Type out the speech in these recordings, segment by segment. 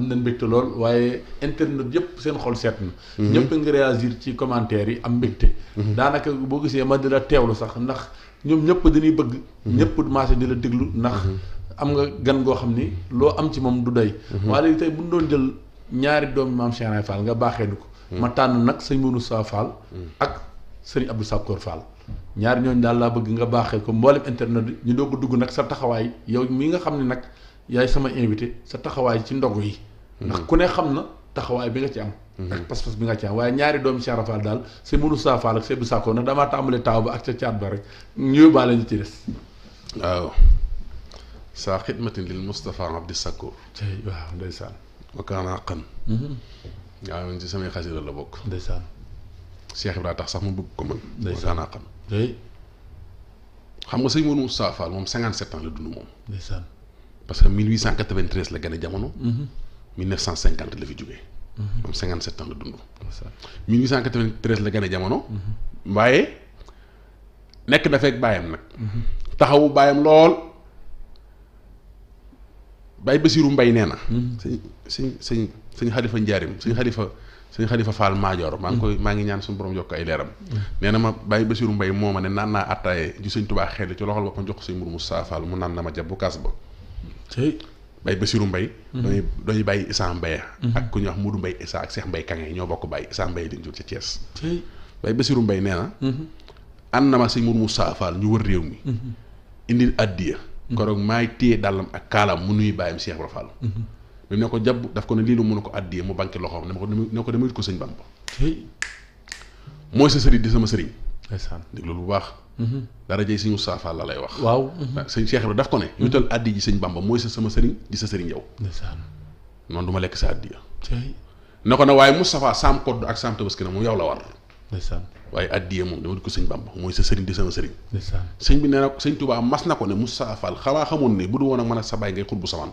am na mbégte lool waaye internet yëpp seen xol seet na. ñëpp nga réagir ci commentaire yi am mbégte. daanaka boo gisee ma di la teewlu sax ndax ñoom ñëpp dañuy bëgg. ñëpp marché di la déglu ndax am nga gan goo xam ni loo am ci moom du doy. waaye léegi tey bu ñu doon jël ñaari doomi Mame Cheikh Ibra Fall nga baaxee ni ko. ma tànn nag sëñ Modou Moustapha Fall ak sëriñ Abdou Sakor Fall. ñaari ñooñu daal laa bëgg nga baaxee ko mboolem internet bi ñu doog a dugg nag sa taxawaay yow mi nga xam ne nag yaay sama invité sa taxawaay ci ndogu yi. ndax ku ne xam na taxawaay bi nga ci am. ak pas-pas bi nga ci am waaye ñaari doomi Cheikh Ibra Fall daal sëñ Modou Moustapha Fall ak sëñ Abdou Sakor nag damaa tàmbalee taaw ba ak ca caat ba rek ñu yóbbaale ñu ci des. waaw. saa xidmatin lil Moustapha Abdou Sakor. waaw ndeysaan. wa kaana haqqan. waaw ci samay xasida la bokk. ndeysaan. Cheikh Ibra tax sax ma bëgg ko man. ndeysaan wa kaana haqqan. xam nga sëñ Modou Moustapha Fall moom 57 ans la dund moom. ndeysaan. parce que 1893 la gën a jamono. 1950 la fi jógee. moom 57 ans la dund. 1893 la gën a jamono. waaye nekk na fekk baayam nag. taxawu baayam lool. Baye Bassirou Mbaye nee na. sëñ Xalifa Njaarim sëñ Xalifa Fall Maajoor maa ngi ñaan suñu borom yokk ay leeram. nee na ma Baye Bassirou Mbaye moo ma ne naan naa attaaye ju sëñ Tuubaa xel ci loxol boppam jox ko sëñ Modou Moustapha Fall mu naan na ma jàpp bu kaas ba. Baye Bassirou Mbaye. dañuy bàyyi Issa Mbaye. ak ku ñuy wax Modou Mbaye Issa ak Cheikh Mbaye Kange ñoo bokk bàyyi Issa Mbaye lañ jur ca Thiès. Baye Bassirou Mbaye nee na. ànd na ma sëñ Modou Moustapha Fall ñu wër réew mi. indil addiya. koroog maay téye dàllam ak kaalam mu nuyu bàyyam Cheikh Ibra Fall. mu ne ko jàpp daf ko ne lii lu mënu ko àddiyee mu banque loxoom ne ko demee ko sëñ Bamba. mooy sa sëriñ di sama sëriñ. ndeysaan déglu bu baax. dara jëy sëñ Moustapha Fall la lay wax. waaw. sëñ Cheikh Ibra daf ko ne. yutal àddi ji sëñ Bamba mooy sa sama sëriñ di sa sëriñ yow. ndeysaan. noonu du ma lekk sa àddiya. ne ko ne waaye Moustapha saam kodd ak saam tabaski na moom yow la war. ndeysaan. waaye àddiyee moom dama di ko sëñ Bamba mooy sa sëriñ di sama sëriñ. ndeysaan. sëñ bi nee na sëñ Touba mas na ko ne Moustapha Fall xawaa xamoon ne bu du woon ak mën a sa baay ngay xut bu samaan.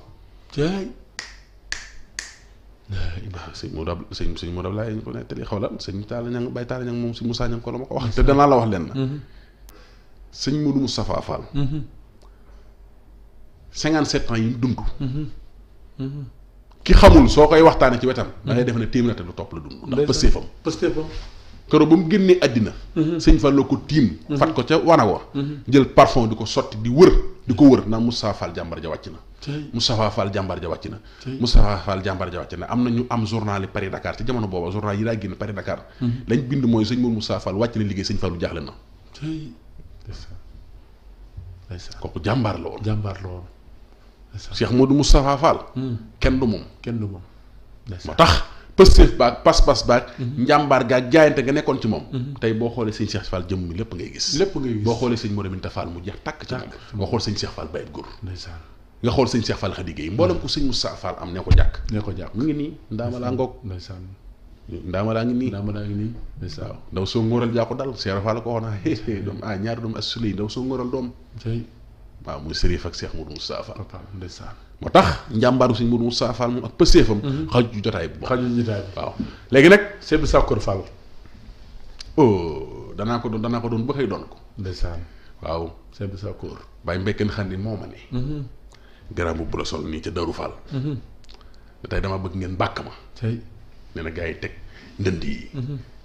sëñ Modou laay ñu ko nettali xaw la sëñ Talla Ñang Baye Talla Ñang moom si Moussa Ñang ko la ma ko wax te danaa la wax leen na sëñ Modou Moustapha Fall 57 ans yi mu dund ki xamul soo koy waxtaane ci wetam da ngay def ne téeméer te lu topp la dund ndax pëstéefam keroog ba mu génnee àddina sëñ Fall la ko tiim fat ko ca wanago jël parfum di ko sotti di ko wër naan Moustapha Fall jàmbar ja wàcc na Moustapha Fall jàmbar ja wàcc na Moustapha Fall jàmbar ja wàcc na am na ñu am journal yi Paris Dakar ci jamono booba journal yi daa génn Paris Dakar lañ bind mooy sëñ Modou Moustapha Fall wàcc na liggéey sëñ Fallu jaaxle na kooku jàmbaar la woon Cheikh Modou Moustapha Fall kenn du moom moo tax pëstéef baag pas-pas baag njàmbaar gaag jaayante nga nekkoon ci moom tey boo xoolee sëñ Cheikh Fall jëmm mi lépp ngay gis boo xoolee sëñ Modou Minta Fall mu jeex tàkk ci moom nga xool sëñ Cheikh Fall bayit góor nga xool sëñ Cheikh Fall xa liggéey mboolem ko sëñ Moustapha Fall am ne ko jàkk mu ngi nii ndaama laa ngoog ndaama laa ngi nii waaw ndaw soo ngóoral jaa ko dal Cheikh Fall ko waxoon doom ñaari doom as suley ndaw soo ngóoral doom waaw muy Sërif ak Cheikh Modou Moustapha Fall moo tax njàmbaaru sëñ Modou Moustapha Fall moom ak pëstéefam xaju ju jotaay bi waaw léegi nag Abdou Sakor Fall danaa ko doon ba xëy doon ko ndeysaan waaw Abdou Sakor bàyyi mbékken xam ni moo ma ne garaam bu la sol nii ca Darou Fall tey dama bëgg ngeen bàkk ma nee na gars yi teg ndënd yi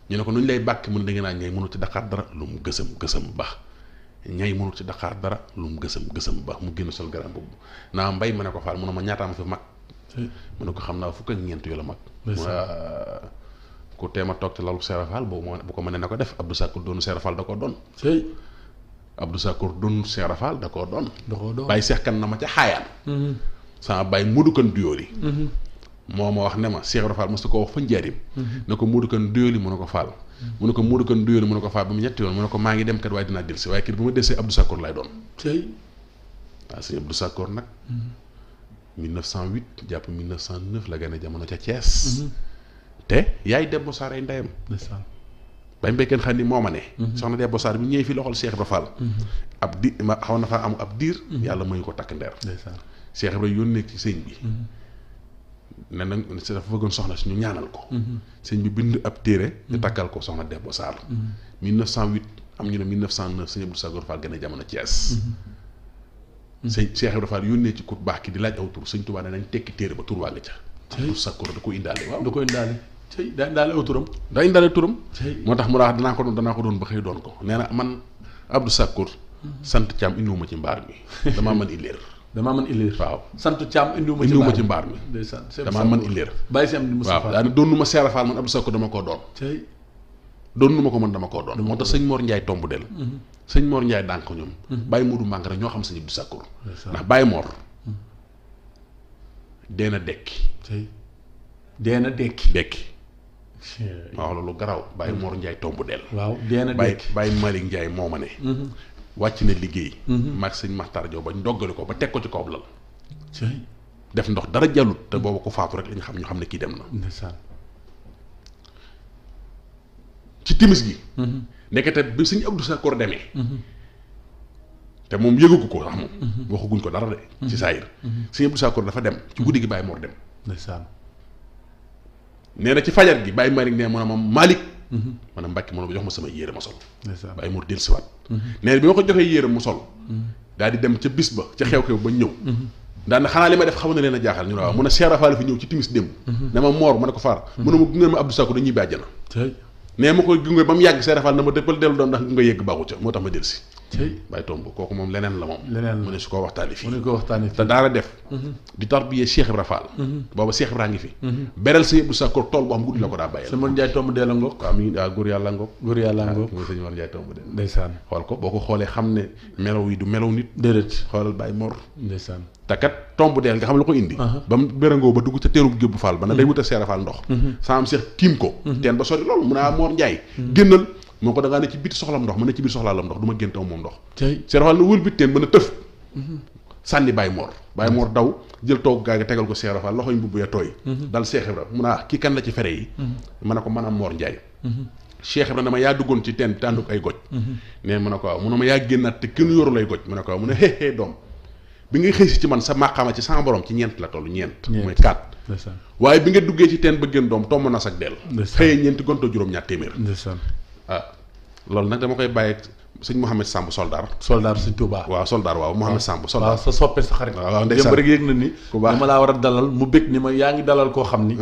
ñu ne ko nuñ lay bàkk mun da ngeen naa ñay mënul ci Dakar dara lu mu gësam baax ñay mënul ci Dakar dara lu mu gësam baax mu génn sol garaam boobu naa mbay ma ne ko Fall mu ne ma ñaataama fi mag mu ne ko xam naa fukk ak ñeent yu la mag ku teema toog ci lalu Cheikh Fall bu ko mënee na ko def Abdou Sakor doonu Cheikh Fall da koo doon Abdou Sakor doonu Cheikh Fall da koo doon bàyyi Cheikh kan na ma ca xaayaan sama bàyyi Modou Kan Duyooli moo ma wax ne ma Cheikh Fall mos ko wax fa njaarim ne ko Modou Kan Duyooli mu ne ko Fall mu ne ko Modou Kan Duyooli mu ne ko Fall ba mu ñetti yoon mu ne ko maa ngi dem kat waaye dinaa delsi waaye kii bu ma desee Abdou Sakor lay doon waaw sëñ Abdou Sakor nag 1908 jàpp 1909 la gane jamono ca Thiès te yaay Debbo Sarr ay ndeyam bañ béykeen xam ni moo ma ne soxna Debbo Sarr bi ñëwee fi loxol Cheikh Ibra Fall ab di ma xaw na faa am ab diir yàlla mayu ko takk ndeer Cheikh Ibra yónnee ci sëñ bi ne nañ dafa bëggoon soxna si ñu ñaanal ko sëñ bi bind ab téere ñu takkal ko soxna Debbo Sarr 1908 am ñu ne 1909 sëñ Abdou Sakor Fall gane jamono Thiès sëñ Cheikh Ibra Fall yónnee ci ku baax ki di laaj aw tur sëñ Tuubaa ne nañ tekki téere ba tur waa nga ca Abdou Sakor da ko indaale waaw da ko indaale tey daa indaale aw turam daa indaale turam moo tax mu daa danaa ko doon ba xëy doon ko nee na man Abdou Sakor sant Thiam indiwuma ci mbaar mi damaa mën illéer damaa mën illéer waaw sant Thiam indiwuma ci mbaar mi damaa mën illéer bàyyi si am di Moustapha waaw daane doon nu ma Seera Fall man Abdou Sakor dama koo doon tey doon nu ma ko mën dama koo doon moo tax sëñ Mor Ndiaye tomb del sëñ Mor Ndiaye dànk ñoom Baye Modou Mangara ñoo xam sëñ Abdou Sakor ndax Baye Mor deena dekki deena dekki ma wax loolu garaw Baye Mor Ndiaye tomb del waaw deena dekki Baye Malick Ndiaye moo ma ne wàcc na liggéey maag sëñ Maxtar Jaw bañ doggali ko ba teg ko ci kaw lal def ndox dara jàllut te booba ko faatu rek lañ xam ñu xam ne kii dem na ci timis gi nekkete bi sëñ Abdou Sakor demee te moom yëgu ko sax moom waxaguñ ko dara de ci saayir sëñ Abdou Sakor dafa dem ci guddi gi Baye Mor dem nee na ci fajar gi Baye Malick nee ma Malick ma ne Mbàkke ma jox ma sama yére ma sol Baye Mor dellusiwaat nee na bi ma ko joxee yére mu sol daal di dem ca bis ba ca xew-xew ba ñëw daal na xanaa li ma def xaw na leen a jaaxal ñu ne waaw mun a Cheikh Fall fi ñëw ci timis démb ne ma Mor ma ne ko faar mu ne ma gunge ma Abdou Sakor dañuy bàjjana nee ma koy gunge ba mu yàgg Cheikh Fall na ma dëppal dellu doon ndax gunge yegg baaxu ca moo tax ma dellusi Baye tomb kooku moom leneen la moom mu ne su ko waxtaani fii te daara def di tarbiyee Cheikh Ibra Fall booba Cheikh Ibra ngi fi beral sëñ Abdou Sakor tool boo xam guddi la ko daa bàyyal sëñ Mor Ndiaye tomb dee la ngoog waaw mi ngi góor yàlla ngoog mooy sëñ Mor Ndiaye tomb dee ndeysaan xool ko boo ko xoolee xam ne melaw yi du melaw nit déedéet xoolal Baye Mor ndeysaan te kat tomb deel nga xam la ko indi ba mu bérangoo ba dugg ca teerub Gébu Fall ba na day wut a Cheikh Fall ndox saam Cheikh tiim ko teen ba sori loolu mun a Mor Ndiaye génnal moo ko da ngaa ne ci biti soxlam ndox mën na ci biir soxlaalam ndox du ma génn taw moom ndox Cheikh Fall na wël bit teen mën a tëf sànni Baye Mor daw jël toog gaa gi tegal ko Cheikh Fall loxoñ mbubb ya tooy dal Cheikh Ibra mun a kii kan la ci fere yi ma ne ko man a Mor Ndiaye Cheikh Ibra dama yaa duggoon ci teen tànduk ay goj ne mu ne ko waaw mu ne ma yaa génnaat te kenn yoru lay goj mu ne ko waaw mu ne xeexee doom bi nga xëy si ci man sa màqaama ci sama borom ci ñeent la toll ñeent mooy 4 waaye bi nga duggee ci teen ba gën doom tomb na sag dell xëyee ñeenti gonto juróom-ñaar téeméer loolu nag dama koy bàyyi sëñ Mouhamed Samb soldaar sëñ Touba waaw soldaar waaw Mouhamed Samb soldaar waaw sa soppe sa xarit waaw ndeysaan rek yëg na ni dama laa war a dalal mu bëgg ni ma yaa ngi dalal koo xam ni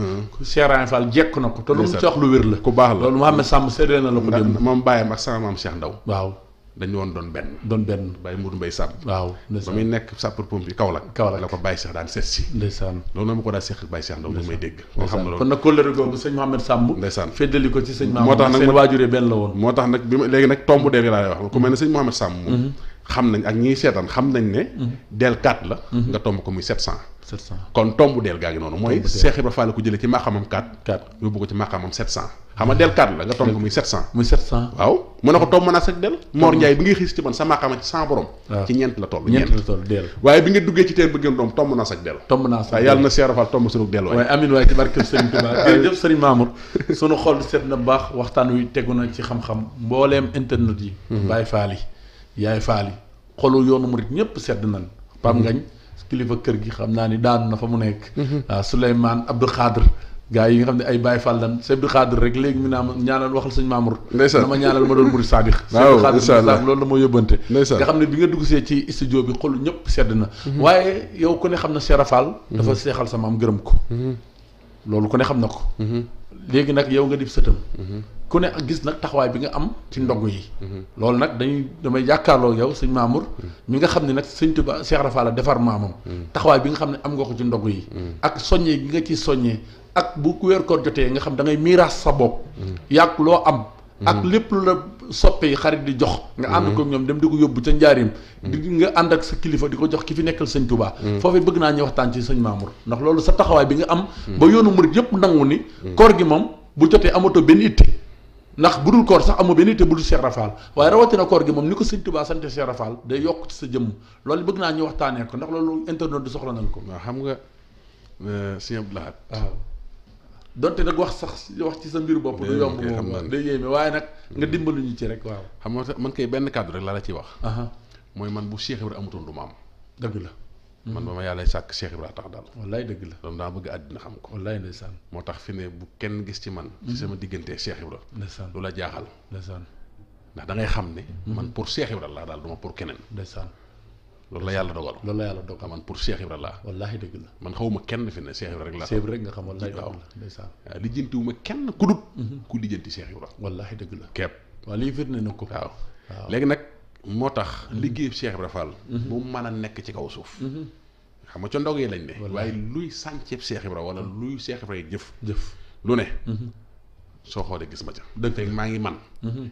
Cheikh Fall jekk na ko te lu mu ci wax lu wér la ku baax la loolu Mouhamed Samb séddee na la ko dem moom bàyyam ak sama maam Cheikh Ndaw waaw dañu woon doon benn Baye Mourou Mbaye Samb waaw ba muy nekk sapeur pompier Kaolack la ko Baye Cheikh daan seet si ndeysaan loolu na ma ko daa seq Baye Cheikh Ndaw may dégg nga xam ne loolu kon nag kóllëre googu sëñ Mouhamed Samb ndeysaan feddali ko ci sëñ Mamour moo tax nag seen waajuree benn la woon moo tax nag bi ma léegi nag tomb deel gi laa lay wax ku mel ne sëñ Mouhamed Samb moom xam nañ ak ñiy seetaan xam nañ ne del 4 la nga tomb ko muy 700 kon tomb del gaa ngi noonu mooy Cheikh Ibra Fall ko jëlee ci maqamam 4 yóbbu ko ci maqamam 700 xam nga del 4 la nga tomb ko muy 700 waaw mu ne ko tomb naa sag del Mor Ndiaye bi ngay xiis ci man sa maqama ci 100 borom ci ñeent la toll del waaye bi nga duggee ci teen ba gën doom tomb naa sag del waaye yàlla na Cheikh Ibra Fall tomb sunu del waaye amin waaye ci barke Serigne Touba jërëjëf Serigne Mamour sunu xol seet na baax waxtaan wi tegu na ci xam-xam mbooleem internet yi Baye Fall yi yaay Fall yi xolu yoonu murit ñëpp sedd nañ Pam Ngañ kilifa kër gi xam naa ni daanu na fa mu nekk waaw Souleymane Abdou Khadre gars yi nga xam ne ay Baye Fall lan Abdou Khadre rek léegi mu naa ma ñaanal waxal sëñ Mamour dama ñaanal ma doon murid sadiq Abdou Khadre loolu la moo yóbbante nga xam ne bi nga dugg see ci studio bi xolu ñëpp sedd na waaye yow ku ne xam na Cheikh Fall dafa seexal sa maam gërëm ko loolu ku ne xam na ko léegi nag yow nga dib sëtam ku ne gis nag taxawaay bi nga am ci ndogg yi loolu nag damay jàkkaarloo yow sëñ Mamour mi nga xam ne nag sëñ Tuba Cheikh Ibra Fall la defar maamam taxawaay bi nga xam ne am nga ko ci ndogg yi ak soññee gi nga ciy soññee ak bu weer koor jotee nga xam da ngay miiras sa bopp yàq loo am ak lépp lu la soppe yi xarit di jox nga ànd ko ñoom dem di ko yóbbu ca njaarim di nga ànd ak sa kilifa di ko jox ki fi nekkal sëñ Touba foofee bëgg naa ñu waxtaan ci sëñ Mamour ndax loolu sa taxawaay bi nga am ba yoonu murit yëpp nangu ni koor gi moom bu jotee amatoo benn itte ndax bu dul koor sax amoo benn itte bu dul Cheikh Ibra Fall waaye rawatina koor gi moom ni ko sëñ Touba sante Cheikh Ibra Fall day yokk ci sa jëmm loolu bëgg naa ñu waxtaanee ko ndax loolu internet di soxla nañ ko waaw xam nga sëñ Abdou Lahad waaw donte nag wax ci sa mbir bopp du yomb moom day yéeme waaye nag nga dimbalu ñu ci rek waaw xam nga man kay benn kàddu rek laa la ciy wax mooy man bu Cheikh Ibra amutoon du ma am dëgg la man ba ma yàlla sàkk Cheikh Ibra tax daal wallaay dëgg la loolu daa bëgg àddina xam ko wallaay ndeysaan moo tax fi ne bu kenn gis ci man ci sama diggante Cheikh Ibra ndeysaan lu la jaaxal ndeysaan ndax da ngay xam ne man pour Cheikh Ibra laa daal duma pour keneen ndeysaan loolu la yàlla dogal. loolu la yàlla dogal man pour Cheikh Ibra laa. wallaahi dëgg la. man xawuma kenn fi ne Cheikh Ibra rek laa. Cheikh Ibra rek nga xam wallaahi dëgg la ndeysaan. waaw lijjantiwuma kenn ku dut. ku lijjanti Cheikh Ibra. wallaahi dëgg la. kepp. waaw lii firnde na ko. waaw léegi nag moo tax liggéeyu Cheikh Ibra Fall. bu mu mën a nekk ci kaw suuf. xam nga ca ndog yi lañ ne. waaye luy sànceeb Cheikh Ibra wala luy Cheikh Ibra yi jëf lu ne. soo xoolee gis ma ca. dëgg feeg maa ngi man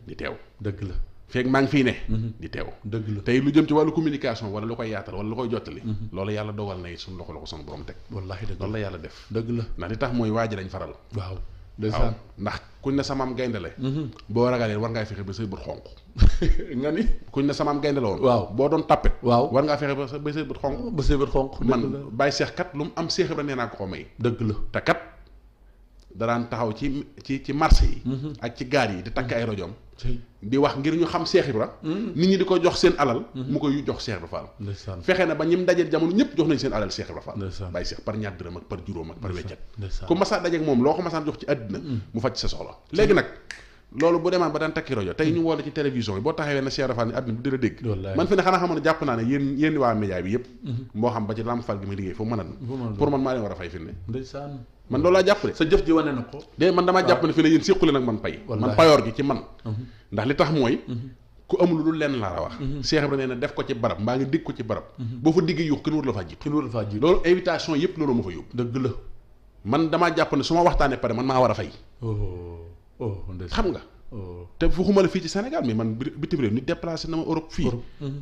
di teew. dëgg la. feeg maa ngi fii ne. di teew. dëgg la tey lu jëm ci wàllu communication wala lu koy yaatal wala lu koy jottali. loolu yàlla dogal na suñu loxo la ko suñu borom teg. wallaahi dëgg la loolu la yàlla def. dëgg la ndax li tax mooy waa ji lañ faral. waaw waaw ndax kuñ ne samaam gaynde la. boo ragalee war ngaa fexe ba say bët xonq. nga ni. kuñ ne samaam gaynde la woon. waaw boo doon tappet. waaw war ngaa fexe ba say bët xonq. ba say bët xonq. man Baye Cheikh kat lu mu am Cheikh Ibra nee naa ko may. dëgg la te kat daraan taxaw ci marché yi. ak ci gaar yi di takk ay rajoom. di wax ngir ñu xam Cheikh Ibra. nit ñi di ko jox seen alal. mu koy jox Cheikh Ibra Fall. fexe na ba ñim dajeel jamono ñëpp jox nañ seen alal Cheikh Ibra Fall. Baye Cheikh par ñaar dërëm ak par juróom ak par weccet. ku masaa dajeeg moom loo ko masaan jox ci àddina mu faj sa soxla. léegi nag loolu bu demaan ba daan takki rajo tey ñu woo la ci télévision yi boo taxawee na Cheikh Ibra Fall ni àddina bi di la dégg. man fi ne xanaa xamoon ne jàpp naa ne yéen waa média bi yëpp. moo xam ba ci Lamp Fall gi may liggéey foofu mën a pour man maa leen war a fay fi ne man loolu laa jàpp de. sa jëf ji wane na ko. de man damaa jàpp ne fi ne yéen séqule nag man pay. man payoor gi ci man. ndax li tax mooy. ku amul lu lenn laa la wax. Cheikh Ibra nee na def ko ci barab mbaa nga digg ko ci barab. boo fa diggee yuux kenn war la faa jiitu. loolu invitation yëpp loolu ma fa yóbbu. dëgg la. man damaa jàpp ne su ma waxtaanee pare man maa war a fay. xam nga. te fuxuma la fii ci Sénégal mais man bitim réew nit déplacé na ma Europe fii.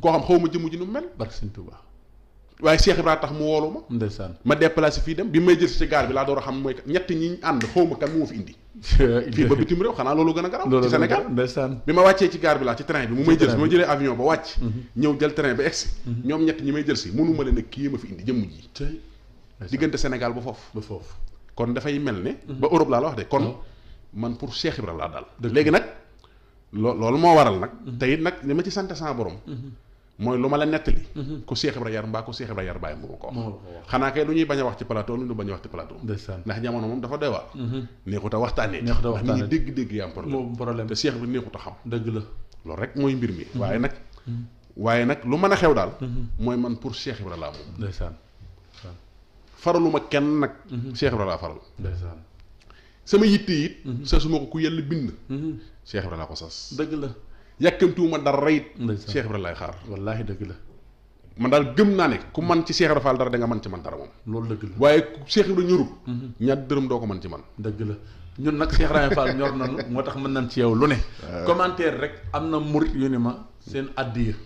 koo xam xaw ma jëmm ji nu mel. barke Sëñ Tuubaa. waaye Cheikh Ibra tax mu woolu ma. ndeysaan ma déplacé fii dem bi may jël si ci gaar bi laa door a xam mooy ñett ñi ñu ànd xaw ma kan moo fi indi. fii ba bitim réew xanaa loolu gën a garaaw. ci Sénégal ndeysaan bi ma wàccee ci gaar bi laa ci train bi mu may jël si bi ma jëlee avion ba wàcc. ñëw jël train ba egsi. ñoom ñett ñi may jël si mënu ma leen ne kii ma fi indi jëmm ji. diggante Sénégal ba foofu. kon dafay mel ne. ba Europe laa la wax de kon man pour Cheikh Ibra laa daal. léegi nag loolu moo waral nag. tey nag li ma ci sant sama borom. mooy lu ma la nettali. ku Cheikh Ibra yar mbaa ku Cheikh Ibra yar bàyyi mu ko wax. xanaa kay lu ñuy bañ a wax ci plateau lu ñu bañ a wax ci plateau. ndax jamono moom dafa doy waar. neexut a waxtaanee. ndax nit ñi dégg-dégg yi am problème. te Cheikh Ibra neexut a xam. dëgg la loolu rek mooy mbir mi. waaye nag lu mën a xew daal. mooy man pour Cheikh Ibra laa moom. ndeysaan faraluma kenn nag. Cheikh Ibra laa faral. ndeysaan sama yitte it. sasuma ko ku yàlla bind. Cheikh Ibra laa ko sas. dëgg la. yàkkamtuwuma dara it. Cheikh Ibra laay xaar. wallaahi dëgg la. man daal gëm naa ne ku man ci Cheikh Ibra Fall dara da nga man ci man dara moom. loolu dëgg la waaye Cheikh Ibra ñorul. ñaar dërëm doo ko man ci man. dëgg la ñun nag Cheikh Ibra Fall ñor nañu moo tax mën nañ ci yow lu ne. commentaire rek am na murit yu ne ma seen addiir.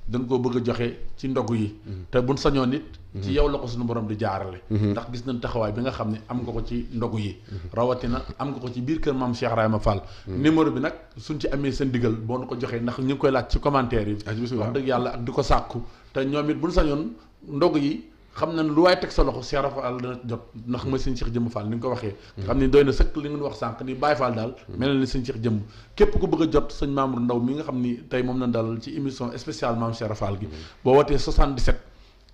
dañ koo bëgg a joxe ci ndogu yi. te buñ sañoon nit. ci yow la ko suñu borom di jaarale. ndax gis nañ taxawaay bi nga xam ne am nga ko ci ndogu yi. rawatina am nga ko ci biir kër maam Cheikh Ibra Fall. numéro bi nag suñ ci amee seen digal boo nu ko joxee ndax ñu ngi koy laaj ci commentaire yi. wax dëgg yàlla ak di ko sàkku te ñoom it buñ sañoon ndogu yi. xam na lu waaye teg sa loxo Cheikh Ibra Fall dana jot ndax mooy sëñ Cheikh Jëmm Fall ni nga ko waxee. xam ni doy na sëkk li ngeen wax sànq ni Baye Fall daal. mel na ni sëñ Cheikh Jëmm képp ku bëgg a jot sëñ Mamour Ndao mi nga xam ni tey moom nañ dalal ci émission spéciale Mame Cheikh Ibra Fall gi. boo wootee 77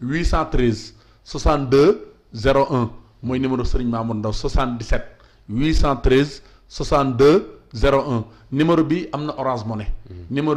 813 62 01 mooy numéro sëriñ Mamour Ndao 77 813 62 01 numéro bi am na Orange Money. numéro